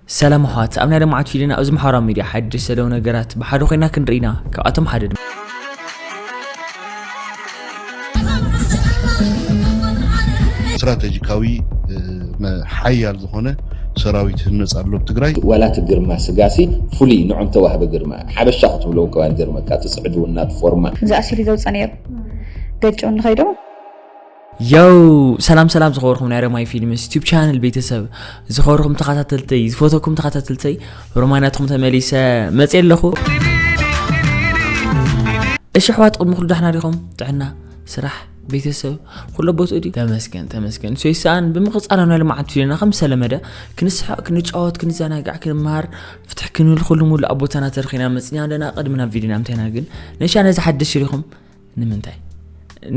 ሰላም ኣሕዋት፣ ኣብ ናይ ሎምዓንቲ ቪድዮና ኣብዚ ማሕበራዊ ሚድያ ሓድሽ ዘለዉ ነገራት ብሓደ ኮይና ክንርኢ ኢና። ካብኣቶም ሓደ ድማ ስትራቴጂካዊ ሓያል ዝኾነ ሰራዊት ህነፅ ኣሎ ኣብ ትግራይ። ዋላ እቲ ግርማ ስጋሲ ፍሉይ ንዖም ተዋህበ ግርማ ሓበሻ ክትብሎ እውን ከማን ይገርመካ፣ እቲ ፅዕድውና፣ እቲ ፎርማ። ዝኣሲሉ ዘውፀ ነይሩ ገጭ ንኸይዶ ያው ሰላም ሰላም ዝኸበርኩም ናይ ረማይ ፊልምስ ዩቲዩብ ቻነል ቤተሰብ፣ ዝኸበርኩም ተኸታተልተይ፣ ዝፈተኩም ተኸታተልተይ፣ ሮማናትኩም ተመሊሰ መፅየ ኣለኹ። እሺ ኣሕዋት፣ ቅድሚ ኩሉ ዳሕና ዲኹም? ጥዕና፣ ስራሕ፣ ቤተሰብ ኩሎ ቦትኡ ድዩ? ተመስገን ተመስገን። ሶይሳን ብምቕፃል ኣብ ናይ ልምዓት ቪድዮና ከም ዝተለመደ ክንስሕቕ፣ ክንጫወት፣ ክንዘናጋዕ፣ ክንመሃር ፍትሕ ክንብል ኩሉ ሙሉእ ኣብ ቦታና ተርኺና መፅና ኣለና። ቅድሚ ናብ ቪድዮና ምንታይና ግን ነሻ ነዚ ሓድሽ ሪኹም ንምንታይ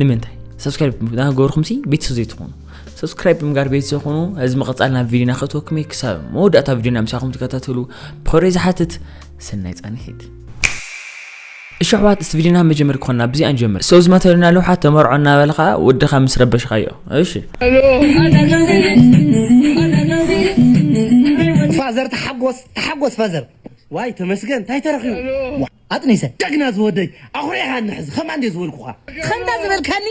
ንምንታይ ሰብስክራይብ ናገርኩም ሲ ቤተሰብ ዘይትኾኑ? ሰብስክራይብ ብምጋር ቤተሰብ ኾኑ። እዚ መቐፃል ናብ ቪድዮና ክእትወኩም እየ። ክሳብ መወዳእታ ቪድዮና ምሳኹም ትከታተሉ ብኸብሪ ዝሓትት ሰናይ ፃንሒት። እሺ ኣሕዋት፣ እስቲ ቪድዮና መጀመር ክኾንና ብዚኣ ንጀምር። ሰው ዝመተሉና ልውሓት ተመርዖ እናበልኻ ወድኻ ምስ ረበሽኻዮ። እሺ ፋዘር ተሓጎስ ተሓጎስ ፋዘር። ዋይ ተመስገን እንታይ ተረኺቡ? ኣጥኒሰ ጀግና ዝወደይ ኣኹሪዕኻኒ ሕዚ ከማ እንደ ዝበልኩኻ። ከምታ ዝበልካኒ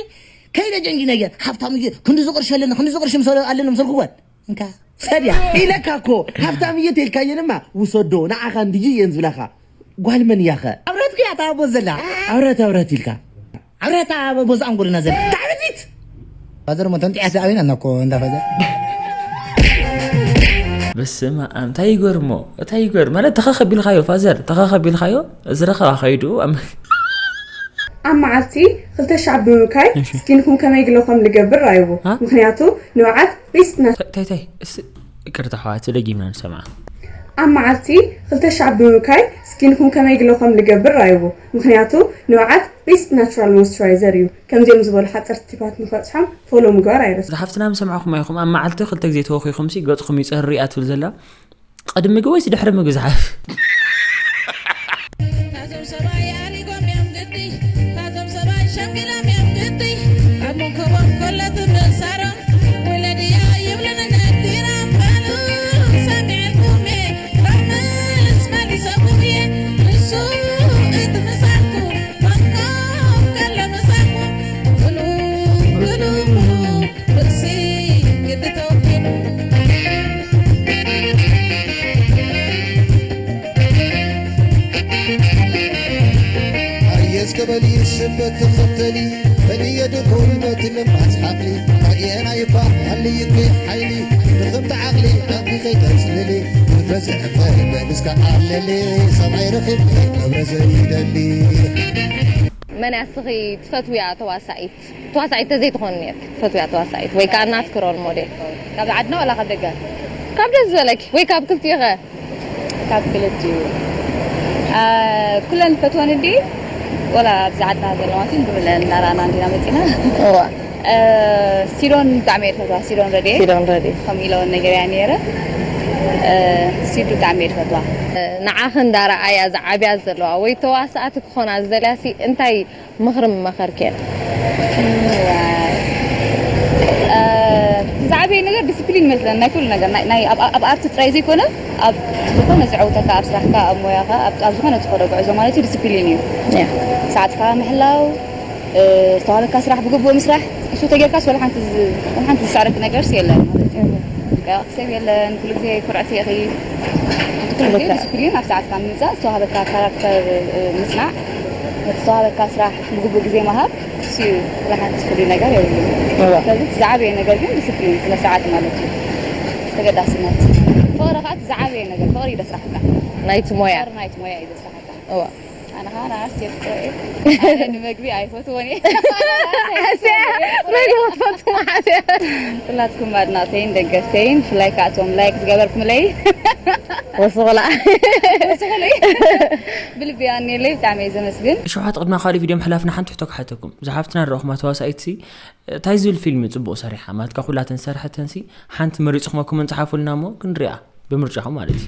ከይደ ጀንጊ ነገር ሃብታም እዩ ክንዲ ዝቕርሽ ኣለና ክንዲ ዝቕርሽ ምስ ኣለና ምስ ጓል እንካ ሰድያ ኢለካ እኮ ሃብታም እየ ተልካዮ ድማ ውሰዶ ንዓኻ እንድዩ እየን ዝብላኻ። ጓል መን እያኸ ኣብረትኩ እያ ታቦ ዘላ ኣብረት ኣብረት ኢልካ ኣብረታ በቦዝ ኣንጎልና ዘላ ታዕብቲት ፋዘር ሞ ተንጢያ ኣበይና እና እኮ እንዳ ፋዘር በስመ ኣብ እንታይ ይገርሞ እንታይ ይገርም ማለት ተኸኸቢልካዮ ፋዘር ተኸኸቢልካዮ እዚ ረኸባ ከይዱ ኣብ ኣብ መዓልቲ ክልተ ሻዕ ብምብካይ ስኪንኩም ከመይ ግሎ ከም ልገብር ራይዎ ምክንያቱ ንብዓት ቤስትና ታይ ታይ ይቅርታ ኣሕዋት ደጊምና ንሰምዓ። ኣብ መዓልቲ ክልተ ሻዕ ብምብካይ ስኪንኩም ከመይ ግሎ ከም ልገብር ራይዎ ምክንያቱ ንብዓት ቤስት ናቹራል ሞይስቸራይዘር እዩ። ከምዚኦም ዝበሉ ሓፀርቲ ቲፓት ንክበፅሖም ፎሎ ምግባር ኣይረስዑ። ዝሓፍትና ምሰማዕኹማ ኢኹም ኣብ መዓልቲ ክልተ ግዜ ተወኺኹምሲ ገፅኹም ይፀሪ እያ ትብል ዘላ። ቅድሚ ምግቢ ወይስ ድሕሪ ምግቢ ዝሓፍ? እስከ በሊ ስበት ተኸተሊ በሊ የድኹል በቲ ልማት ሓቕሊ ኣየና ይባሃል ይገ ሓይሊ ንኽምቲ ዓቕሊ ዓቕሊ ከይተስልሊ ንፈስሕ ፈርበ ንስካ ኣለሊ ሰማይ ረኺብ መብረ ዘይደሊ መን ያስኺ ትፈትውያ ተዋሳኢት ተዋሳኢት ተዘይትኾን ነርክ ትፈትውያ ተዋሳኢት ወይ ከዓ ናትክ ሮል ሞዴል ካብ ዓድና ወላ ካብ ደገ ካብ ደስ ዝበለኪ ወይ ካብ ክልቲኡ ኸ ካብ ክልቲኡ ኩለን ፈትወን እንዲ ወላ ኣብዚ ዓድና ዘለዋ ሲ ንብለ እናረኣና እንዲና መፂና እዋ ሲዶን ብጣዕሚ እየ ዝፈትዋ ሲዶን ረድየ ሲዶን ረድየ ከምኡ ኢለውን ነገር እያ ነይረ ሲዱ ብጣዕሚ እየ ዝፈትዋ ንዓኺ እንዳረኣያ ዝዓብያ ዘለዋ ወይ ተዋሳእቲ ክኾና ዝደልያ ሲ እንታይ ምኽሪ ምመኸርክየን ዝዓበየ ነገር ዲስፕሊን ይመስለኒ ናይ ኩሉ ነገር ናይ ኣብ ኣርቲ ጥራይ ዘይኮነ ኣብ ዝኾነ ዝዕውተካ ኣብ ስራሕካ ኣብ ሞያኻ ኣብ ዝኾነ ትኸዶ ጉዕዞ ማለት እዩ ዲስፕሊን እዩ ሰዓትካ ምሕላው ዝተዋበካ ስራሕ ብግቡእ ምስራሕ እሱ ተጌርካስ ወላ ሓንቲ ዝስዕረክ ነገርስ የለን ማለት እዩ ሰብ የለን ኩሉ ግዜ ኩርዕቲ ኢኺ ኩሉ ግዜ ዲስፕሊን ኣብ ሰዓትካ ምምፃእ ዝተዋበካ ካራክተር ምፅናዕ ዝተዋበካ ስራሕ ብግቡእ ግዜ ምሃብ እሱ ብሓንቲ ፍሉይ ነገር የብሉን። ስለዚ እቲ ዝዓበየ ነገር ግን ዲስፕሊን ስነ ስርዓት ማለት እዩ። ተገዳስነት። ፍቕሪ ከዓ እቲ ዝዓበየ ነገር ፍቕሪ እዩ ዘስራሕካ። ናይቲ ሞያ። ፍቕሪ ናይቲ ሞያ እዩ ዘስራሕካ። እዋ። ኣነ ከዓ ንኣርት የፍቅሮ እየ። ኣነ ንመግቢ ኣይፈትዎን እየ። መግቢ ትፈትዎ ሓስያ። ኩላትኩም ኣድናቕተይን ደገፍተይን ብፍላይ ከዓ እቶም ላይክ ዝገበርኩምለይ ወስኹላ። ወስኹለይ። ብልቢ ኣኔለይ ብጣዕሚ እየ ዘመስግን። እሺ ኣሕዋት ቅድሚ ካልእ ቪድዮ ምሕላፍና ሓንቲ ሕቶ ክሓተኩም። እዛ ሓፍትና ንረእኹማ ተዋሳኢት ሲ እንታይ ዝብል ፊልም እዩ ጽቡቕ ሰሪሓ? ማለት ካብ ኩላተን ዝሰርሐተን ሲ ሓንቲ መሪጽኹማ ኮመንት ጸሓፉልና እሞ ክንሪኣ ብምርጫኹም ማለት እዩ።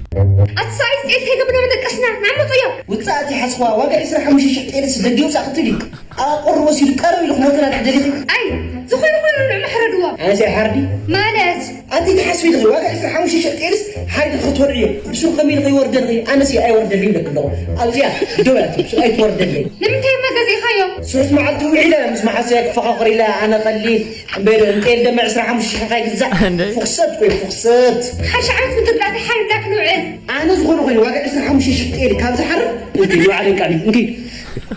ኣቲ ሰብኣይ ጤል ከይገብር መደቀስና ናመጡ እዮም። ውፅኣት ይሓስዋ ዋጋ ዕስራ ሓሙሽተ ሽሕ ጤልስ ደጊ ውፃእ ክትብል እዩ። ኣቑር ወሲዱ ቀረብ ኢሉ ክሞተና ዶ ደሊኺ? ኣይ ዝኾነ ኮይኑ ንዕምሕረድዎ። ኣነስ ኣይሓርዲ። ማለት ኣንቲ ትሓስቢ ኢኺ ዋጋ ዕስራ ሓሙሽተ ሽሕ ጤልስ ሓሪዲ ክትወድዕዮ። እሱ ከመይ ኢሉ ከይወርደልኺ? ኣነስ ኣይወርደልኝ ኢለኪ ኣለኹ። ኣብዚኣ ደው ኢላትኪ፣ እሱ ኣይትወርደልኝ። ንምንታይ እማ ገዚእኻዮ? ስሩት መዓልቲ ውዒለ ምስ መሓሰያ ክፈኻኸር ኢለ ኣነ ቀሊል። እምበይ ዶ እንጤል ደመ ዕስራ ሓሙሽተ ሽሕ ካይ ግዛዕ? እንደ ፍኽሰት ኮይ ፍኽሰት። ሓሽ ዓመት ምድርዳት ሓሪዳ ክንውዕል። ኣነ ዝኾነ ኮይኑ ዋጋ ዕስራ ሓሙሽተ ሽሕ ጤል ካብ ዝሓርድ እንኪ ንባዕለይ ቃሊ እንኪ።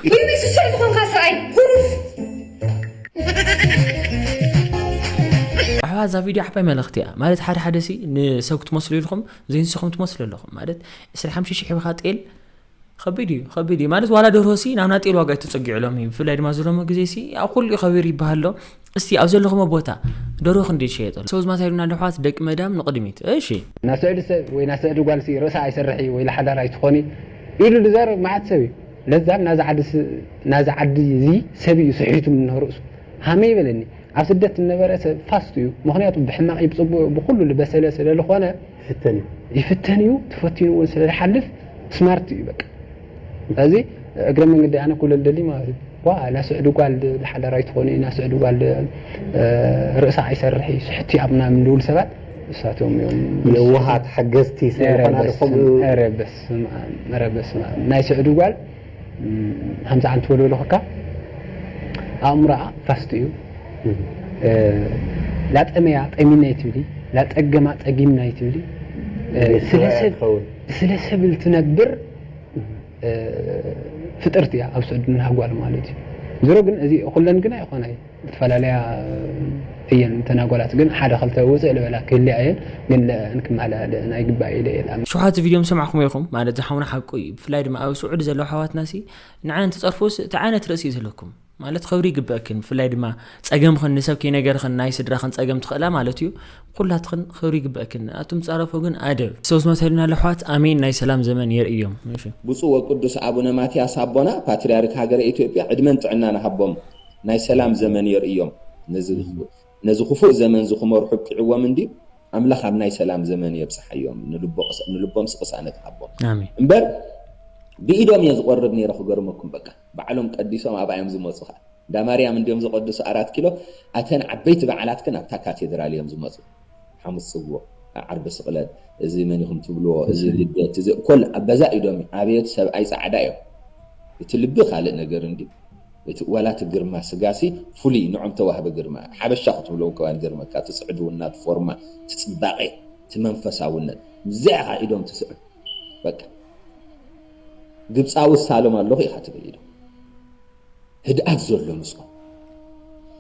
ውይ ውይ ስሱዕ ዝኾንካ ሰብኣይ። ሁሩፍ። ኣሕዋ እዛ ቪድዮ ዓባይ መልእኽቲ እያ። ማለት ሓደ ሓደ ሲ ንሰብ ክትመስሉ ኢልኩም ዘይንስኹም ትመስሉ ኣለኹም። ማለት ዕስራ ሓሙሽተ ሽሕ ሂብኻ ጤል ከቢድ እዩ፣ ከቢድ እዩ። ማለት ዋላ ደርሆ ሲ ናብ ናጤል ዋጋ እዩ ተጸጊዑሎም እዩ። ብፍላይ ድማ ዝሎሚ ግዜ ሲ ኣብ ኩሉ እዩ ከቢር ይበሃል ኣሎ። እስቲ ኣብ ዘለኹሞ ቦታ ደርሆ ክንደይ ይሸየጥ ኣሎ? ሰው ዝማታ ኢሉና ኣለኹ ኣሕዋት ደቂ መዳም ንቕድሚት። እሺ። ናስዕዲ ሰብ ወይ ናስዕዲ ጓል ሲ ርእሳ ኣይሰርሕ እዩ ወይ ለሓዳር ኣይትኾኒ ኢሉ ዝዛረብ መዓት ሰብ እዩ። ለዛም ናዚ ዓዲ ስ-፣ ናዚ ዓዲ እዚ ሰብ እዩ ስሒቱ ንርእሱ። ሃመይ ይበለኒ። ኣብ ስደት ዝነበረ ሰብ ፋስት እዩ። ምኽንያቱ ብሕማቕ እዩ ብጽቡቕ ብኹሉ ዝበሰለ ስለ ዝኾነ ይፍተን እዩ። ይፍተን እዩ። ተፈቲኑ እውን ስለ ዝሓልፍ ስማርት እዩ በቃ። ስለዚ እግረ መንገዲ ኣነ ክብሎ ዝደሊ ማለት እዩ። ዋ ናስዕዲ ጓል ድ-፣ ሓዳር ኣይትኾኒ፣ ናስዕዲ ጓል ድ-፣ እ፣ ርእሳ ኣይሰርሕ እዩ፣ ስሕቲ ኣብ ምናምን ዝብሉ ሰባት እሳቶም እዮም። የዋሃት ሓገዝቲ ስለ ኧረ ዝኾነ ዶ በስመ-፣ ከምኡ ኧረ በስመ ኣብ፣ ኧረ በስመ ኣብ። ናይ ስዕዲ ጓል፣ እም፣ ሃምሳ ዓመት ወለዶ ከካ ኣእምሮኣ ፋስት እዩ። እም። እ፣ ላጠመያ ጠሚና ኣይትብሊ፣ ላጸገማ ጸጊምና ኣይትብሊ። እ፣ ስለ ሰብ፣ ትኸውን። ስለ ሰብ ልትነብር፣ እ፣ ፍጥርቲ እያ ኣብ ስዑዲ ዝነሃ ጓል ማለት እዩ። ዝሮ ግን እዚ ኩለን ግን ኣይኾና እየ። ዝተፈላለያ እየን እተን ኣጓላት ግን ሓደ ክልተ ውፅእ ልበላ ክህልያ እየን። ግን ለ-፣ እንክመዓላ ለ-፣ ናይ ግባእ ኢለ እየ ዝኣምን። ሸውሓት ቪድዮ ምሰማዕኹም ኢኹም ማለት ዝሓውና ሓቁ እዩ። ብፍላይ ድማ ኣብ ስዑዲ ዘለዉ ኣሕዋትና ሲ ንዓን ትፀርፉስ እቲ ዓይነት ርእሲ እዩ ዘለኩም። ማለት ክብሪ ይግበእክን። ብፍላይ ድማ ፀገምኽን ንሰብ ከይነገርኽን ናይ ስድራኽን ፀገም ትኽእላ ማለት እዩ። ኩላትኽን ክብሪ ይግበእክን። ኣቱም ፃረፎ ግን ኣደብ። ሰው ዝመተልና ለሕዋት ኣሜን ናይ ሰላም ዘመን የርእዮም። እሺ። ብፁዕ ወቅዱስ ኣቡነ ማትያስ ኣቦና ፓትርያርክ ሃገረ ኢትዮጵያ ዕድመን ጥዕናን ሃቦም ናይ ሰላም ዘመን የርእዮም። ነዚ ነዚ ክፉእ ዘመን እዚ ክመርሑ ኣብቂዕዎም እንድዩ። ኣምላኽ ኣብ ናይ ሰላም ዘመን የብጽሓዮም። ንልቦ-፣ ንልቦምስ ቅሳነት ሃቦም። ኣሜን። እምበር ብኢዶም እየ ዝቖርብ ነይረ ክገርመኩም። በቃ ባዕሎም ቀዲሶም ኣብኣ እዮም ዝመጹ ኸኣ። እንዳ ማርያም እንድዮም ዝቐድሱ ኣራት ኪሎ። ኣተን ዓበይቲ በዓላት ግን ኣብታ ካቴድራል እዮም ዝመጹ። ሓሙስ ጽውዕ፣ ዓርቢ ስቕለት፣ እዚ መን ኢኹም ትብልዎ፣ እዚ ልደት፣ እዚ ኮል በዛ ኢዶም እዩ። ኣቤት ሰብኣይ ጻዕዳ እዮም። እቲ ልቢ ካልእ ነገር እንድዩ። እቲ ዋላ እቲ ግርማ ስጋሲ ፍሉይ ንዖም ተዋህበ ግርማ። ሓበሻ ክትብሎ እውን ከማን ይገርመካ። እቲ ጽዕድውና፣ እቲ ፎርማ፣ እቲ ጽባቐ፣ እቲ መንፈሳውነት። እዚኣ ኢኻ ኢዶም ትስዕብ። በቃ። ግብጻዊ ሳሎም ኣለኹ ኢኻ ትብል ኢዶም። ህድኣት ዘሎ ምስኦም።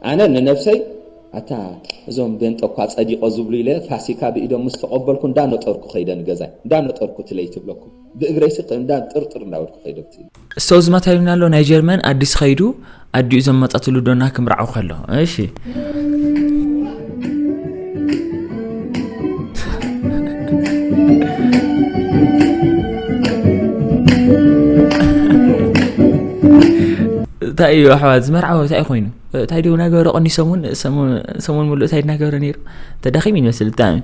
ኣነ ንነብሰይ ኣታ እዞም ቤንጠ እኳ ጸዲቆ ዝብሉ ኢለ ፋሲካ ብኢዶም ምስ ተቐበልኩ እንዳነጠርኩ ከይደ ንገዛይ። እንዳነጠርኩ ትለይ ትብለኩም። ብእግረይሲ እንዳ ጥርጥር እንዳበልኩ ከይደ ብትይ። ስቶዝ ማታዩና ኣሎ ናይ ጀርመን ኣዲስ ኸይዱ ኣዲኡ ዘመጻትሉ ዶና ክምርዓው ከሎ። እሺ። እንታይ እዩ ኣሕዋት ዝመርዓው እንታይ ኮይኑ? እንታይ ድዩ ናገበረ ቀኒ ሰሙን፣ ሰሙን፣ ሰሙን ሙሉእ እንታይ እናገበረ ነይሩ? ተዳኺሙ ይመስል ብጣዕሚ።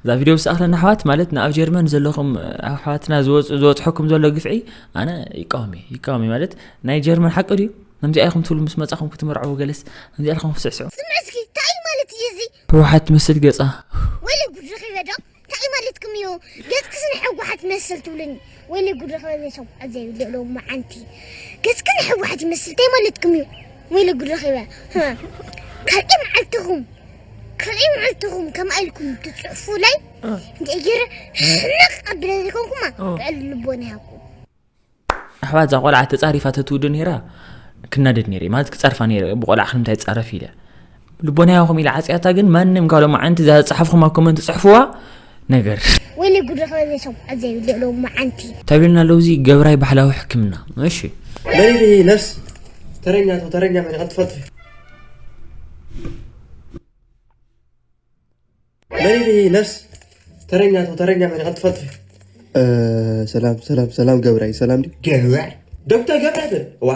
እዛ ቪድዮ ምስ ኣኽለና ኣሕዋት ማለት ንኣብ ጀርመን ዘለኹም ኣሕዋትና ዝወፅ-፣ ዝበፅሐኩም ዘሎ ግፍዒ ኣነ ይቃወም እየ፣ ይቃወም እየ። ማለት ናይ ጀርመን ሓቂ ድዩ? ከምዚኣ ኢኹም ትብሉ ምስ መጻኹም ክትምርዐዉ ገለስ ከምዚኣ ኢልኩም ክትስዕስዑ። ስምዕ እስኪ፣ እንታይ ማለት እዩ እዚ? ህወሓት ትመስል ገጻ። ወይለ ጉድ ረኺበ ዶ? እንታይ ማለትኩም እዩ? ገጽክስ ንሕወሓት ይመስል ትብሉኒ። ወይለ ጉድ ረኺበ ሰው ኣዘይ ልዕሎ መዓንቲ። ገጽክስ ንሕወሓት ይመስል እንታይ ማለትኩም እዩ? ወይለ ጉድ ረኺበ። ሃ። ካልኣይ መዓልትኹም፣ ካልኣይ መዓልትኹም ከምኣ ኢልኩም ትጽሕፉ ላይ እንታይ ገይረ ሕነቕ ኣቢለ ዘይኮንኩማ እ። ብዕል ልቦና ይሃብኩም። ኣሕዋት እዛ ቆልዓ ተጻሪፋ ተትውድእ ነይራ ክናደድ ነይረ ማለት ክጸርፋ ነይረ ብቆልዓ ክንምታይ ትጻረፍ ኢለ ልቦና ያኹም ኢለ ዓጽያታ ግን ማንም ካብ ሎማዓንቲ እዛ ዝጸሓፍኹማ ኮመንት ጽሕፍዋ ነገር ወይለ ጉድ ረኸበ ሰብ ኣዘይ ልዕሎ መዓንቲ ተብልና ኣለውዚ ገብራይ ባህላዊ ሕክምና እሺ መሪሪ ነፍስ ተረኛ ተው ተረኛ መሪኻ ትፈልጥ መሪሪ ነፍስ ተረኛ ተው ተረኛ መሪኻ ትፈልጥ እ፣ ሰላም ሰላም ሰላም ገብራይ ሰላም ድዩ? ገብራይ ዶክተር ገብራይ በል ዋ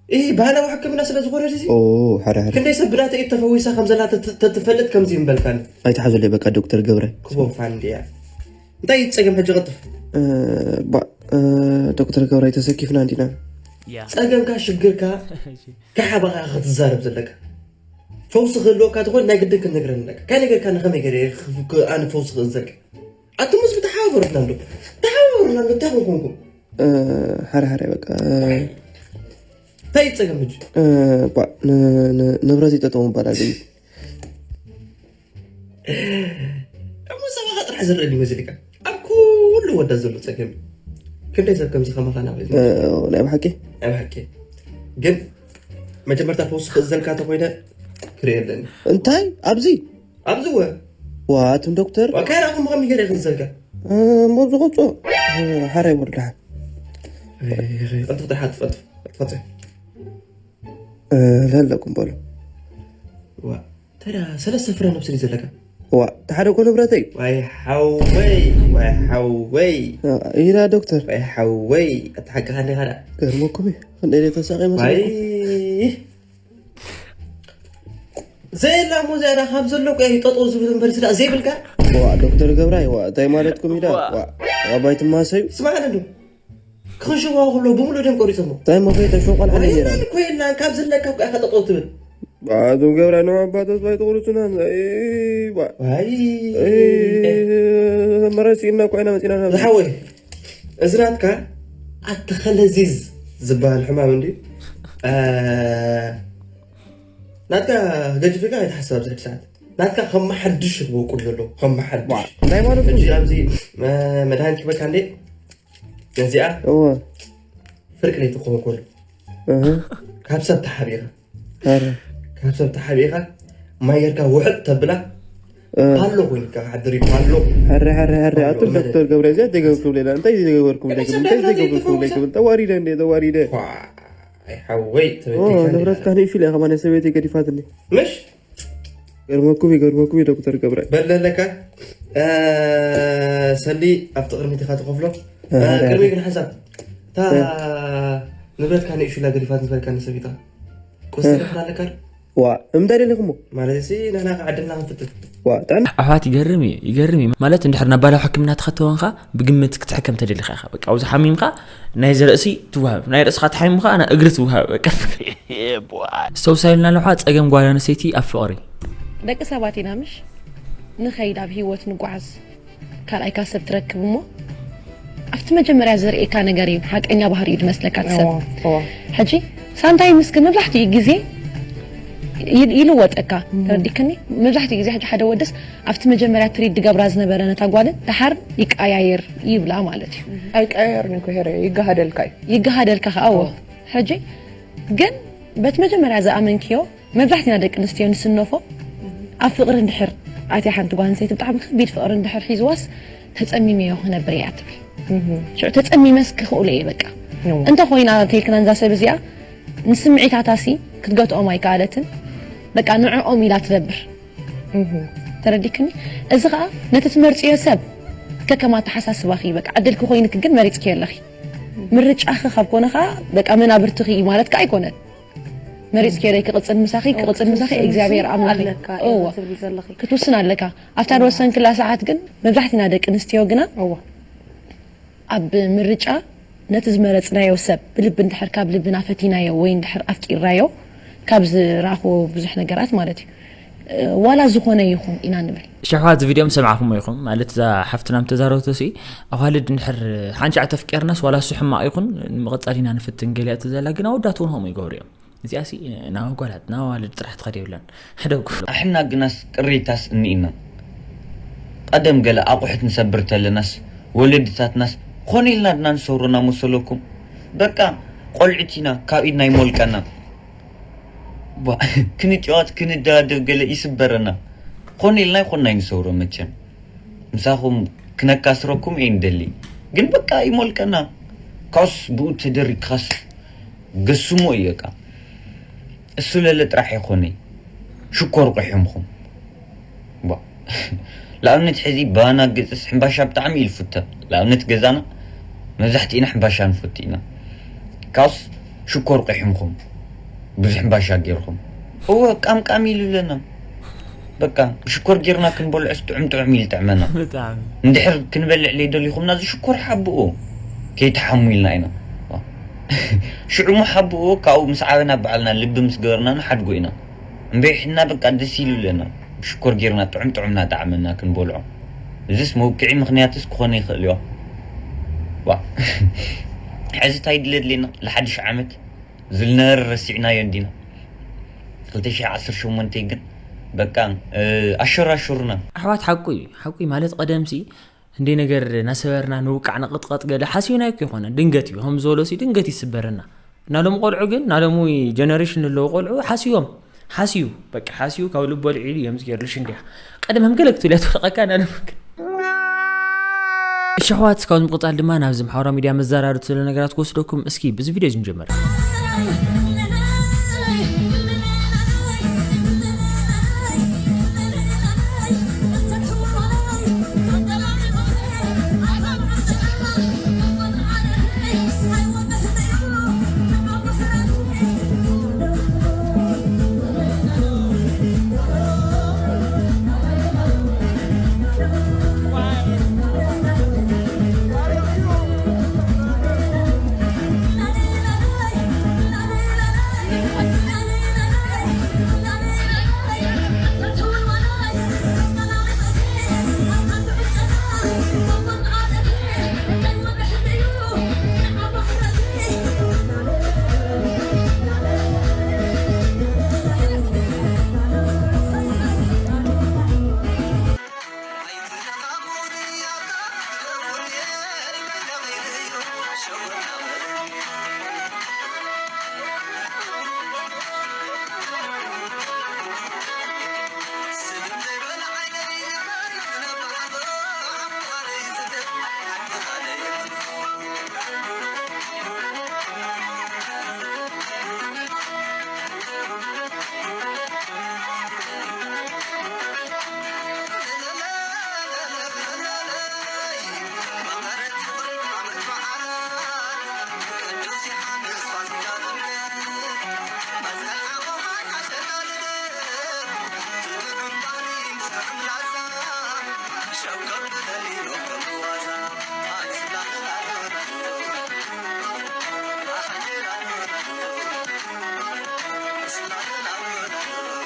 እ ባህላዊ ሕክምና ስለ ዝኾነ እዚ ኦ ሓደ ሓደ ክንደይ ሰብ ብናተ ኢድ ተፈዊሳ ከም ዘላ ተትፈልጥ ከምዚ ምበልካኒ። ኣይትሓዘለይ በቃ ዶክተር ገብረ። ክቦ ፋንድያ እንታይ ጸገም ሕጂ ቀጥፍ። እ፣ ባ እ፣ ዶክተር ገብረ ኣይተሰኪፍና እንዲና። ጸገምካ ሽግርካ ከሓባኻ ክትዛረብ ዘለካ ፈውሲ ክህልወካ ተኾን ናይ ግድን ክንነግረን ኣለካ። ካይ ነገርካ ንኸመይ ገይረ ኣነ ፈውሲ ክእዘልካ ኣቱም ህዝቢ ተሓባበሩትና እንዶ ተሓባበሩና እንዶ እንታይ ኮንኩንኩም እ፣ ሓደ ሓደ በቃ እ፣ እንታይ ይጸገም ሕጂ እ፣ ባ ን- ን- ንብረት ይጠጠሙ ይባላል እዩ። እሞ ሰባኻ ጥራሕ ዝረአኒ መሲልካ ኣብ ኩሉ ወዳ ዘሎ ጸገም እዩ። ክንደይ ሰብ ከምዚ ከማኻ ናብ እ፣ ናይ ብሓቂ ናይ ብሓቂ ግን መጀመርታ ፈውሲ ክእዘልካ ተኮይነ ክርኢ ኣለኒ እንታይ ኣብዚ ኣብዚ ወ ዋ እቱም ዶክተር ካይራኹም ከመይ ገይረ ክእዘልካ እ፣ እሞ ዝቆጾ እ፣ ሓራይ ወልድሓን ቀጥፍ ጥራሕ ኣጥፍ ኣጥፍ ኣጥፍ እ፣ ለለኩም በሉ ዋ ተዳ ሰለስተ ፍረ ነብሲ ድዩ ዘለካ ዋ እቲ ሓደ እኮ ንብረተይ ዋይ ሓወይ ዋይ ሓወይ እ፣ ኢላ ዶክተር ዋይ ሓወይ ኣቲ ሓቅኻ እንዲኻ ዳ ገርመኩም እዩ ክንደይ ተሳቂ ዋይ መስለኩም ዘየላ እሞ ዝያዳ ካብ ዘሎ ቆይ ጠጦ ዝብል እምበር ስዳ ዘይብልካ ዋ ዶክተር ገብራይ ዋ እንታይ ማለትኩም ኢዳ ዋ ኣባይ ትማሰዩ ስማዕ እንዶ ክኽሽዋ ከሎ ብምሉእ ደም ቆሪጾሞ እንታይ መኸይ ተሸቋል ዓለ ነራ ኮይና ኮይና ካብ ዘለካ እኮ ኢኻ ጠጦ ትብል ኣቶ ገብረ ነው ኣባቶት ባይተቁርጹና ዋ ዋይ መረሲና ኮይና መጺና ናብ ዝሓወይ እዚ ናትካ ኣተኸለዚዝ ዝበሃል ሕማም እንዲ ናትካ ገጅፍካ ኣይትሓስብ ኣብዚ ሕጂ ሰዓት ናትካ ከም ሓድሽ ይክበቁል ዘሎ ከም ሓድሽ እንታይ ማለት ነው ሕጂ ኣብዚ መድሃኒት ክበካ እንዴ ነዚኣ እወ ፍርቂ ለይቲ ክኸውን ከሎ እህ ካብ ሰብ ተሓቢኻ ኧረ ካብ ሰብ ተሓቢኻ ማይ ጌርካ ውሕጥ ተብላ እ ፓሎ ኮይንካ ክሓድር እዩ ፓሎ ሐረ ሐረ ሐረ ኣቱም ዶክተር ገብረ እዚኣ ዘይገበርኩም ሌላ እንታይ ዘይገበርኩም ሌላ እንታይ ዘይገበርኩም ሌላ ክብል ተዋሪደ እንዴ ተዋሪደ ኣይ ሓወይ ኦ ንብረትካ ንእሹ ኢለ ከማን ሰበይቲ ገዲፋትኒ ምሽ ገርመኩም ይገርመኩም ዶክተር ገብረ በለለካ ሰሊ ኣብቲ ቅድሚት ኢኻ ትኸፍሎ ቅድሚ ግን ሓሳብ እታ ንብረትካ ንእሹ ኢላ ገዲፋት ዝበልካ ንሰቢታ ቁስቲ ኣለካ ዋ እንታይ ደሊኹሞ ማለት ሲ ንሕና ከዓ ዓድና ክንፍትት ዋ ጥዕና ኣሕዋት ይገርም እዩ ይገርም እዩ ማለት እንድሕር ናብ ባህላዊ ሕክምና ተኸተወንካ ብግምት ክትሕከም ተደሊኻ ኢኻ በቃ ኣብዚ ሓሚምካ ናይ ርእሲ ትወሃብ ናይ ርእስኻ ተሓሚምካ ና እግሪ ትወሃብ በቃ ስተውሳዩልና ኣለኳ ፀገም ጓል ኣንስተይቲ ኣብ ፍቕሪ ደቂ ሰባት ኢና ምሽ ንኸይድ ኣብ ህይወት ንጓዓዝ ካልኣይካ ሰብ ትረክብ እሞ ኣብቲ መጀመርያ ዘርእየካ ነገር እዩ ሓቀኛ ባህሪ እዩ ዝመስለካ እቲ ሰብ ሕጂ ሳምታይምስ ግን መብዛሕትኡ ግዜ ይል- ይልወጠካ ተረዲክኒ መብዛሕትኡ ግዜ ሕጂ ሓደ ወድስ ኣብቲ መጀመርያ ትሪት ድገብራ ዝነበረ ነታ ጓልን ደሓር ይቀያየር ይብላ ማለት እዩ ኣይቀየርን እኮ ሄረ ይገሃደልካ እዩ ይገሃደልካ ከኣዎ ሕጂ ግን በቲ መጀመርያ ዝኣመንክዮ መብዛሕትና ደቂ ኣንስትዮ ንስነፎ ኣብ ፍቕሪ እንድሕር ኣትያ ሓንቲ ጓል ኣንስተይቲ ብጣዕሚ ከቢድ ፍቕሪ እንድሕር ሒዝዋስ ተፀሚመዮ ክነብር እያ ትብል ሽዑ ተፀሚመስ ክኽእሎ እየ በቃ እንተኮይና ተይልክና እዛ ሰብ እዚኣ ንስምዒታታሲ ክትገትኦም ኣይከኣለትን በቃ ንዕኦም ኢላ ትነብር ተረዲክኒ እዚ ከዓ ነቲ ትመርፅዮ ሰብ ከከም ኣተሓሳስባኺ በቃ ዕድልኪ ኮይንኪ ግን መሪፅኪ ኣለኺ ምርጫኺ ካብ ኮነ ከዓ በቃ መናብርትኺ እዩ ማለት ከዓ ኣይኮነን መሪፅኪ ረ ክቕፅል ምሳኺ ክቕፅል ምሳኺ እግዚኣብሔር ኣምላኽ እዎ ክትውስን ኣለካ ኣብታ ዝወሰንክላ ሰዓት ግን መብዛሕትና ደቂ ኣንስትዮ ግና ኣብ ምርጫ ነቲ ዝመረፅናዮ ሰብ ብልቢ እንድሕር ካብ ልብና ፈቲናዮ ወይ እንድሕር ኣፍቂርናዮ ካብ ዝረኣኽዎ ብዙሕ ነገራት ማለት እዩ ዋላ ዝኾነ ይኹን ኢና ንብል ሸሕዋት እዚ ቪድዮ ምስ ሰማዕኹሞ ኢኹም ማለት እዛ ሓፍትና ምተዛረብቶ ሲ ኣዋልድ እንድሕር ሓንሻዕ ተፍቂርናስ ዋላ እሱ ሕማቕ ይኹን ንምቕጻል ኢና ንፍትን ገሊኣ እቲ ዘላ ግን ኣወዳት እውን ከምኡ ይገብሩ እዮም እዚኣ ሲ ናብ ኣጓላት ናብ ኣዋልድ ጥራሕ ትኸድ የብለን ሕደጉ ኣሕና ግናስ ቅሬታስ እኒኢና ቀደም ገለ ኣቑሑት ንሰብር ተለናስ ወለድታትናስ ኾነ ኢልና ድና ንሰብሮ እናመሰለኩም በቃ ቆልዑት ኢና ካብ ኢድና ይሞልቀና ክንጫወት ክንደባደብ ገለ ይስበረና ኾነ ኢልና ይኾንና ይንሰውሮ መቸም ምሳኹም ክነካስረኩም እየ ንደሊ ግን በቃ ይሞልቀና ካስ ብኡ ተደሪግካስ ገስሞ እዩ በቃ እሱ ለለ ጥራሕ ይኾነ ሽኮር ቁሕምኹም ንኣብነት ሕዚ ባና ገፅስ ሕምባሻ ብጣዕሚ እዩ ዝፍተ ንኣብነት ገዛና መብዛሕትእና ሕምባሻ ንፈቱ ኢና ካስ ሽኮር ቂሕምኹም ብዙሕ ባሻ ጌርኩም። እወ፣ ቃምቃም ኢሉ ኣለና። በቃ፣ ብሽኮር ጌርና ክንበልዖስ ጥዑም ጥዑም ኢሉ ጥዕመና። ብጣዕሚ። እንድሕር ክንበልዕ ለይደሊኹምና፣ እዚ ሽኮር ሓብኡ። ከይትሓሙ ኢልና ኢና። ሽዑ እሞ ሓብኡ፣ ካብኡ ምስ ዓበና ባዕልና ልቢ ምስ ገበርና ንሓድጎ ኢና። እምበይ ሕና በቃ ደስ ኢሉ ኣለና። ብሽኮር ጌርና ጥዑም ጥዑም እናጠዓመና ክንበልዖ። እዚስ መውቅዒ ምኽንያትስ ክኾነ ይኽእል እዩ። ዋ። ሕዚ እንታይ ድለ ድሌና? ለሓድሽ ዓመት ዝልነር ረሲዕናዮ እንዲና። ክልተ ሽሕ ዓሰርተ ሸሞንተ ግን በቃ፣ እ፣ ኣሸራሹርና። ኣሕዋት ሓቁ እዩ። ሓቁ እዩ ማለት ቀደምሲ እንደ ነገር ናሰበርና ንውቃዕ ንቕጥቀጥ ገለ ሓሲብናዮ እኮ ይኮነ። ድንገት እዩ። ከም ዝበሎ ሲ ድንገት ይስበረና። ናሎም ቆልዑ ግን፣ ናሎም ጀነሬሽን ዘለዉ ቆልዑ ሓሲቦም። ሓሲዩ፣ በቃ ሓሲዩ ካብ ልቦ ልዒሉ እዮም ዝገርልሽ እንዲያ። ቀደም ከም ገለ ክትብል እያ ትወርቐካ ናሎም ግን። እሺ ኣሕዋት፣ ካብዚ ምቕጻል ድማ ናብዚ ማሕበራዊ ሚድያ መዘራረብቲ ዘሎ ነገራት ክወስደኩም። እስኪ ብዚ ቪድዮ እዚ ንጀምር።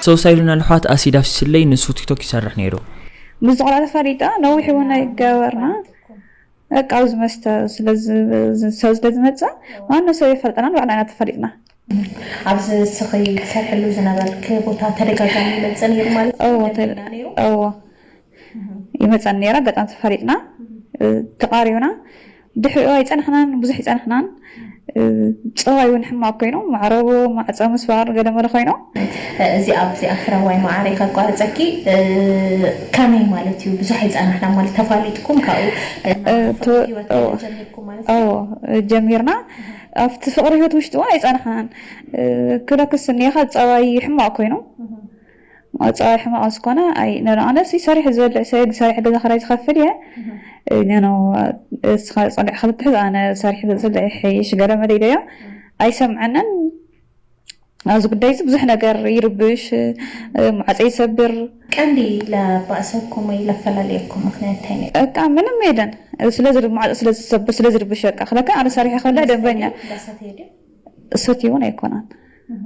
ሰው ሳይሉና ልሓት ኣሲድ ኣፍሲስለይ፣ ንሱ ቲክቶክ ይሰርሕ ነይሩ። ብዙሕ ቆልዓ ተፋሊጣ፣ ነዊሕ እውን ኣይገበርና። በቃ ኣብዚ መስተ ስለ ዝ-፣ ዝ-፣ ሰብ ስለ ዝመጽእ፣ ማንም ሰብ የፈልጠናን ባዕልና ኢና ተፋሊጥና። ኣብዚ ንስኺ ትሰርሕሉ ዝነበርክ ቦታ ተደጋጋሚ ይመጽእ ነይሩ ማለት እዩ? እዎ፣ ተደ-፣ ደንበኛ ነይሩ? እዎ። እህ። ይመጸኒ ነይሩ፣ ኣጋጣሚ ተፋሊጥና፣ እህ። እ፣ ተቓሪብና። ድሕሪኡ ኣይጸናሕናን፣ ብዙሕ ኣይጸናሕናን። እህ። እ፣ ጸባይ እውን ሕማቕ ኮይኑ፣ ማዕረቦ፣ ማዕጸ ምስባር፣ ገለመለ ኮይኑ። እዚ ኣብዚ ኣፍረዋይ ማዕረ ከቋርጸኪ፣ እ፣ ከመይ ማለት እዩ? ብዙሕ ኣይጸናሕናን ማለት ተፋሊጥኩም ካብኡ፣ እ፣ እ፣ ናብ ተ-፣ ፍቕሪ ህይወት እዎ። ገለ ጀሚርኩም ማለት እዩ? እዎ፣ ጀሚርና። እህ። ኣብቲ ፍቕሪ ህይወት ውሽጢ እውን ኣይጸናሕናን። እ፣ ክብለክስ እኒኤ፣ ካብ ጸባይ ሕማቕ ኮይኑ። እህ። ጸባይ ሕማቕ ዝኾነ፣ ኣይ፣ ኖ፣ ኖ፣ ኣነሲ ሰሪሐ ዝበልዕ ሰብ፣ ሰሪሐ ገዛ ክራይ ዝኸፍል እየ። እህ። እ፣ ኖ፣ ኖ፣ እስኻ ጸኒዕካ ክትሕዝ፣ ኣነ ሰሪሐ ገዛ ዝብልዕ ይሐይሽ፣ ገለ መለ ኢለዮ። እህ። ኣይሰምዐንን። ኣብዚ ጉዳይ እዚ ብዙሕ ነገር ይርብሽ፣ እ፣ ማዕጸ ይሰብር። ቀንዲ ለባእሰኩም ወይ ለፈላለየኩም ምኽንያት እንታይ ነይሩ? በቃ ምንም የለን። ስለ ዝር-፣ ማዕጸ ስለ ዝሰብር፣ ስለ ዝርብሽ በቃ። ክለካ ኣነ ሰሪሐ ከላ ደንበኛ እንዳሰተየ ድዩ? እንዳሰተየ ድዩ? ሰትዩ እውን ኣይኮነን። እህ።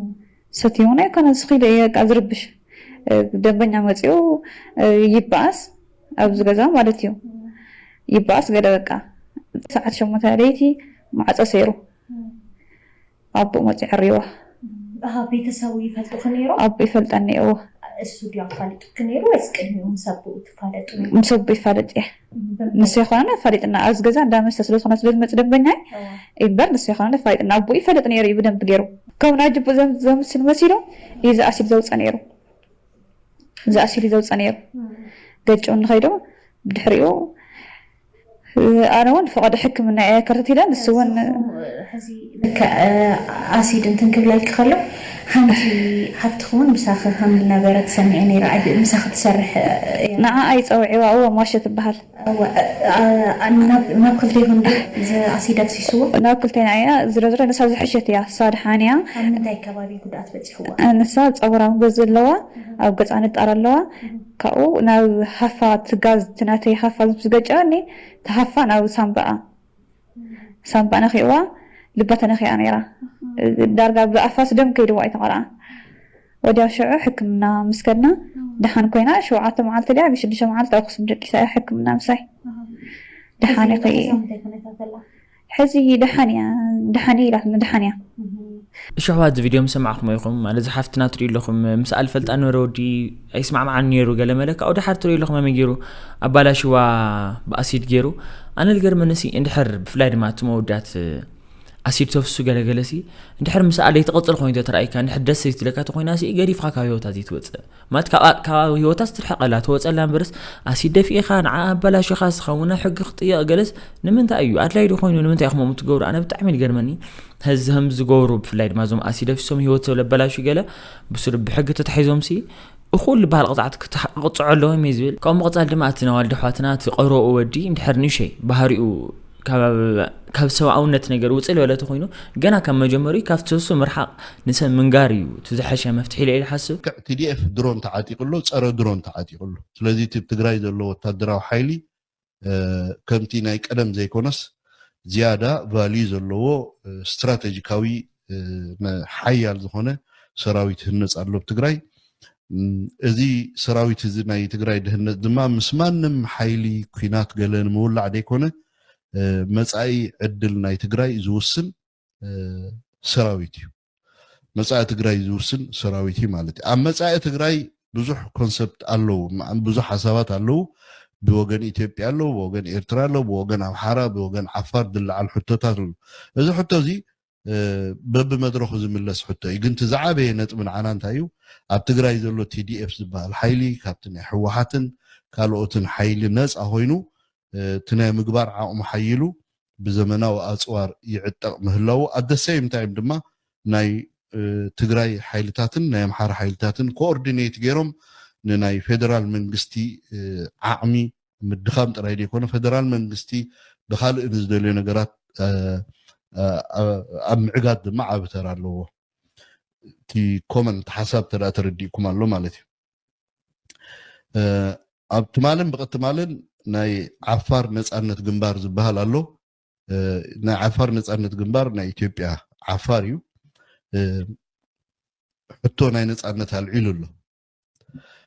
ሰትዩ እውን ኣይኮነን፣ ስኺ ኢሉ እዩ በቃ ዝርብሽ። እ፣ ደንበኛ መጺኡ፣ እ፣ ይበኣስ፣ ኣብዚ ገዛ ማለት እዩ። እም። ይበኣስ ገለ በቃ። ሰዓት ሸሞንተ ለይቲ ማዕጾ ሰይሩ። እም። ኣቦኡ መጺኡ ዕሪዋ። እም። ኣሃ፣ ቤተሰቡ ይፈልጡኺ ነይሮም? ኣቦኡ ይፈልጠኒ፣ እወ። እሱ ድዩ ኣፋሊጡኪ ነይሩ ወይስ ቅድሚኡ ምስ ኣቦኡ ትፋለጡ? ምስ ኣቦኡ ይፋለጥ እየ። እም፣ በምንታይ? ንሱ ይኾነና ኣፋሊጥና። ኣብዚ ገዛ እንዳ መስተ ስለ ዝኾነ ስለ ዝመጽእ ደንበኛይ፣ እዋ። እምበር ንሱ ይኾነና ኣፋሊጥና። ኣቦኡ ይፈልጥ ነይሩ እዩ ብደንብ ገይሩ። ከም ናይ ጅቡእ ዘም-፣ ዘምስል መሲሉ እዩ ዝኣሲል ዘውጽእ ነይሩ። ዝኣሲል እዩ ዘውጽእ ነይሩ። እም። ገጭ ንኸይዶ ብድሕሪኡ፣ ኣነ እውን ፈቐዶ ሕክምና እየ ከታቲለ፣ ንሱ እውን ንስኹም፣ ሕዚ ልክዕ፣ ኣሲድ እንትን ክብለልኪ ከሎ፣ ሓንቲ ሓፍትኺ እውን ምሳኺ ከም ዝነበረት ሰሚዐ ነይረ። ኣብ ምሳኺ ትሰርሕ እያ። ንዓኣ ይጸውዕዋ፣ እወ፣ ማሸ ትበሃል። እወ፣ እ፣ እ፣ ናብ፣ ናብ ክልቴኹም ድዩ እዚ ኣሲድ ኣፍሲስዎ? ናብ ክልቴና እያ። ዝሮ ዝሮ ንሳ ዝሕሸት እያ። እሳ ደሓን እያ። ኣብ ምንታይ ከባቢ ጉድኣት በጺሕዋ? ንሳ ጸጉራም ገዝ ኣለዋ፣ ኣብ ገጻ ንጣር ኣለዋ። ካብኡ ናብ ሃፋ ትጋዝ፣ እቲ ናተይ ሃፋ ዝገጨኒ፣ እቲ ሃፋ ናብ ሳምባኣ ሳምባ ነኺእዋ፣ ልባ ተነኺኣ ነይራ። ዳርጋ ብኣፋስ ደም ከይድዋ እዩ ተቆልዓ። ወዲያው ሽዑ ሕክምና ምስ ከድና ደሓን ኮይና፣ ሸውዓተ መዓልቲ ድያ ሽዱሽተ መዓልቲ ኣክሱም ደቂሳ እያ ሕክምና ምሳይ። ደሓን እዩ። ሕዚ ደሓን እያ፣ ደሓን እያ ኢላትና፣ ደሓን እያ። እሺ ኣሕዋት፣ እዚ ቪድዮ ምስ ሰማዕኹም ኢኹም፣ ማለት እዚ ሓፍትና ትሪኡ ኣለኹም፣ ምስኣ ዝፈልጣ ነበረ፣ ወዲ ኣይስማዕማዓን ነይሩ፣ ገለ መለ ካብኡ ደሓር ትሪኡ ኣለኹም፣ ኣመይ ገይሩ ኣባላሽዋ ብኣሲድ ገይሩ። ኣነ ዝገርመኒ ሲ እንድሕር ብፍላይ ድማ እቶም ኣወዳት ኣሲድ ተፍሱ ገለገለ ሲ እንድሕር ምስኣ ዘይትቕጽል ኮይኑ ተተራኢካ፣ እንድሕር ደስ ዘይትብለካ ተኾይና ሲ ገዲፍኻ ካብ ህይወታ ዘይትወጽእ፣ ማለት ካብ፣ ካብ ህይወታ ስትርሕቀላ ተወጸላ እምበርስ ኣሲድ ደፊእኻ ንዓ ኣባላሽኻ ስኻ እውን ሕጊ ክጥየቕ ገለስ ንምንታይ እዩ? ኣድላይ ዶ ኮይኑ ንምንታይ ኢኹም ትገብሩ? ኣነ ብጣዕሚ ዝገርመኒ። ህዚ ከም ዝገብሩ ብፍላይ ድማ እዞም ኣሲድ ኣፍሲሶም ህይወት ሰብ ለበላሹ ገለ ብስሩ ብሕጊ ተታሒዞም ሲ እኹል ዝበሃል ቅፅዓት ክቕፅዖ ኣለዎም እዩ ዝብል። ካብኡ ምቕፃል ድማ እቲ ነዋልዲ ኣሕዋትና እቲ ቀረኡ ወዲ እንድሕር ንእሸይ ባህሪኡ ካብ፣ ካብ ሰብኣውነት ነገር ውፅእ ዝበለ ተኾይኑ ገና ካብ መጀመሪኡ ካብ ትህሱ ምርሓቕ ንሰብ ምንጋር እዩ እቲ ዝሐሸ መፍትሒ ኢለ እየ ዝሓስብ። ቲዲኤፍ ድሮን ተዓጢቑ ኣሎ፣ ፀረ ድሮን ተዓጢቑ ኣሎ። ስለዚ እቲ ትግራይ ዘሎ ወታደራዊ ሓይሊ ከምቲ ናይ ቀደም ዘይኮነስ ዝያዳ ቫልዩ ዘለዎ ስትራቴጂካዊ ሓያል ዝኾነ ሰራዊት ህነፅ ኣሎ ኣብ ትግራይ። እዚ ሰራዊት እዚ ናይ ትግራይ ድህነፅ ድማ ምስ ማንም ሓይሊ ኲናት ገለ ንምውላዕ ዘይኮነ መፃኢ ዕድል ናይ ትግራይ ዝውስን ሰራዊት እዩ። መፃኢ ትግራይ ዝውስን ሰራዊት እዩ ማለት እዩ። ኣብ መፃኢ ትግራይ ብዙሕ ኮንሰፕት ኣለዉ፣ ብዙሕ ሓሳባት ኣለዉ። ብወገን ኢትዮጵያ ኣለዉ፣ ብወገን ኤርትራ ኣለዉ፣ ብወገን ኣምሓራ፣ ብወገን ዓፋር ዝለዓል ሕቶታት ኣለዉ። እዚ ሕቶ እዚ በብመድረኹ ዝምለስ ሕቶ እዩ። ግን እቲ ዝዓበየ ነጥቢ ንዓና እንታይ እዩ? ኣብ ትግራይ ዘሎ ቲዲኤፍ ዝበሃል ሓይሊ ካብቲ ናይ ህወሓትን ካልኦትን ሓይሊ ነፃ ኮይኑ እቲ ናይ ምግባር ዓቕሙ ሓይሉ ብዘመናዊ ኣፅዋር ይዕጠቕ ምህላዉ ኣደሰይም ታይም ድማ ናይ ትግራይ ሓይልታትን ናይ ኣምሓራ ሓይልታትን ኮኦርዲኔት ገይሮም ንናይ ፌደራል መንግስቲ ዓቕሚ ምድኻም ጥራይ ዘይኮነ ፌደራል መንግስቲ ብካልእ ንዝደልዮ ነገራት ኣብ ምዕጋት ድማ ዓቢ ተራ ኣለዎ። እቲ ኮመን እቲ ሓሳብ ተዳ ተረዲእኩም ኣሎ ማለት እዩ። ኣብ ትማልን ብቕትማልን ናይ ዓፋር ነፃነት ግንባር ዝበሃል ኣሎ። ናይ ዓፋር ነፃነት ግንባር ናይ ኢትዮጵያ ዓፋር እዩ። ሕቶ ናይ ነፃነት ኣልዒሉ ኣሎ።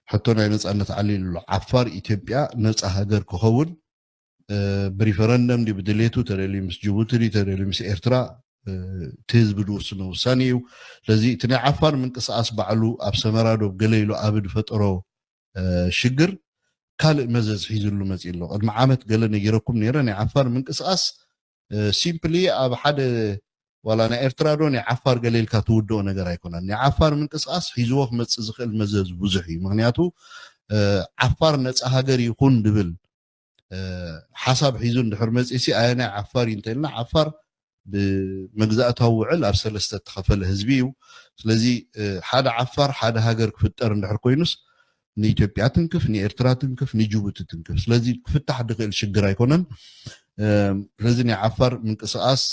ሕቶ ናይ ነፃነት ኣልዒሉ ኣሎ። ዓፋር ኢትዮጵያ ነፃ ሃገር ክኸውን ብሪፈረንደም ድዩ ብድሌቱ ተደልዩ ምስ ጅቡቲ ድዩ ተደልዩ ምስ ኤርትራ እቲ ህዝቢ ዝውስኖ ውሳኔ እዩ። ስለዚ እቲ ናይ ዓፋር ምንቅስቃስ ባዕሉ ኣብ ሰመራ ዶ ገለ ኢሉ ኣብ ዝፈጠሮ ሽግር ካልእ መዘዝ ሒዝሉ መፂኡ ኣሎ። ቅድሚ ዓመት ገለ ነጊረኩም ነይረ። ናይ ዓፋር ምንቅስቃስ ሲምፕሊ ኣብ ሓደ ዋላ ናይ ኤርትራ ዶ ናይ ዓፋር ገለ ኢልካ ትውድኦ ነገር ኣይኮነን። ናይ ዓፋር ምንቅስቃስ ሒዝዎ ክመፅእ ዝኽእል መዘዝ ብዙሕ እዩ። ምክንያቱ ዓፋር ነፃ ሃገር ይኹን ድብል ሓሳብ ሒዙ እንድሕር መፂሲ ኣየናይ ዓፋር እዩ እንተልና ዓፋር ብመግዛእታዊ ውዕል ኣብ ሰለስተ እተኸፈለ ህዝቢ እዩ። ስለዚ ሓደ ዓፋር ሓደ ሃገር ክፍጠር እንድሕር ኮይኑስ ንኢትዮጵያ ትንክፍ፣ ንኤርትራ ትንክፍ፣ ንጅቡቲ ትንክፍ። ስለዚ ክፍታሕ ድኽእል ሽግር ኣይኮነን። ስለዚ ናይ ዓፋር ምንቅስቃስ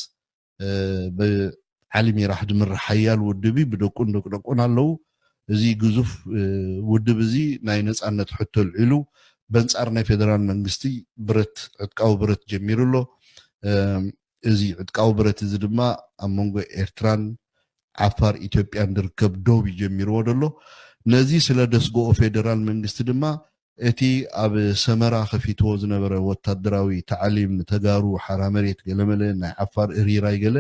ብዓሊ ሚራሕ ድምራሕ ሓያል ውድብ እዩ። ብደቁን ደቅደቁን ኣለዉ። እዚ ግዙፍ ውድብ እዚ ናይ ነፃነት ሕቶ ኣልዒሉ በንፃር ናይ ፌደራል መንግስቲ ብረት ዕጥቃዊ ብረት ጀሚሩ ኣሎ። እዚ ዕጥቃዊ ብረት እዚ ድማ ኣብ መንጎ ኤርትራን ዓፋር ኢትዮጵያን ዝርከብ ዶብ እዩ ጀሚርዎ ዘሎ። ነዚ ስለ ደስግኦ ፌደራል መንግስቲ ድማ እቲ ኣብ ሰመራ ከፊትዎ ዝነበረ ወታደራዊ ታዕሊም ንተጋሩ ሓራ መሬት ገለመለ ናይ ዓፋር እሪራይ ገለ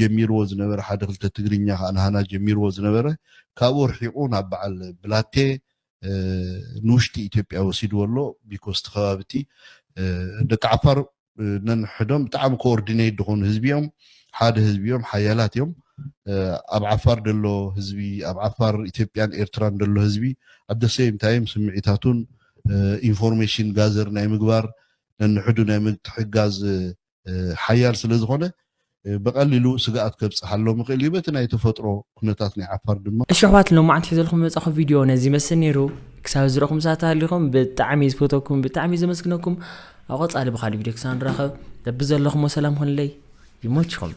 ጀሚርዎ ዝነበረ ሓደ ክልተ ትግርኛ ከዓ ንሃና ጀሚርዎ ዝነበረ ካብኡ ርሒቑ ናብ በዓል ብላቴ ንውሽጢ ኢትዮጵያ ወሲድዎ ኣሎ። ቢኮስ እቲ ከባቢ እቲ ደቂ ዓፋር ነንሕዶም ብጣዕሚ ኮኦርዲኔት ዝኾኑ ህዝቢ እዮም። ሓደ ህዝቢ እዮም፣ ሓያላት እዮም። ኣብ ዓፋር ደሎ ህዝቢ፣ ኣብ ዓፋር ኢትዮጵያን ኤርትራን ደሎ ህዝቢ ኣደሰይም ታይም ስምዒታቱን ኢንፎርሜሽን ጋዘር ናይ ምግባር ነንሕዱ ናይ ምትሕጋዝ ሓያል ስለ ዝኾነ ብቐሊሉ ስግኣት ከብፅሓሎም ይኽእል እዩ። በቲ ናይ ተፈጥሮ ኩነታት ናይ ዓፋር ድማ እሺ ኣሕዋት፣ ሎማዓንቲ ሒዘልኩም መጻኹ ቪድዮ ነዚ ይመስል ነይሩ። ክሳብ ዝረኹም ሳት ሃሊኹም ብጣዕሚ ዝፈተኩም ብጣዕሚ ዘመስግነኩም። ኣብ ቀጻሊ ብኻሊእ ቪድዮ ክሳብ ንራኸብ በብዘለኹሞ ሰላም ኹንለይ። ይሞችኹም።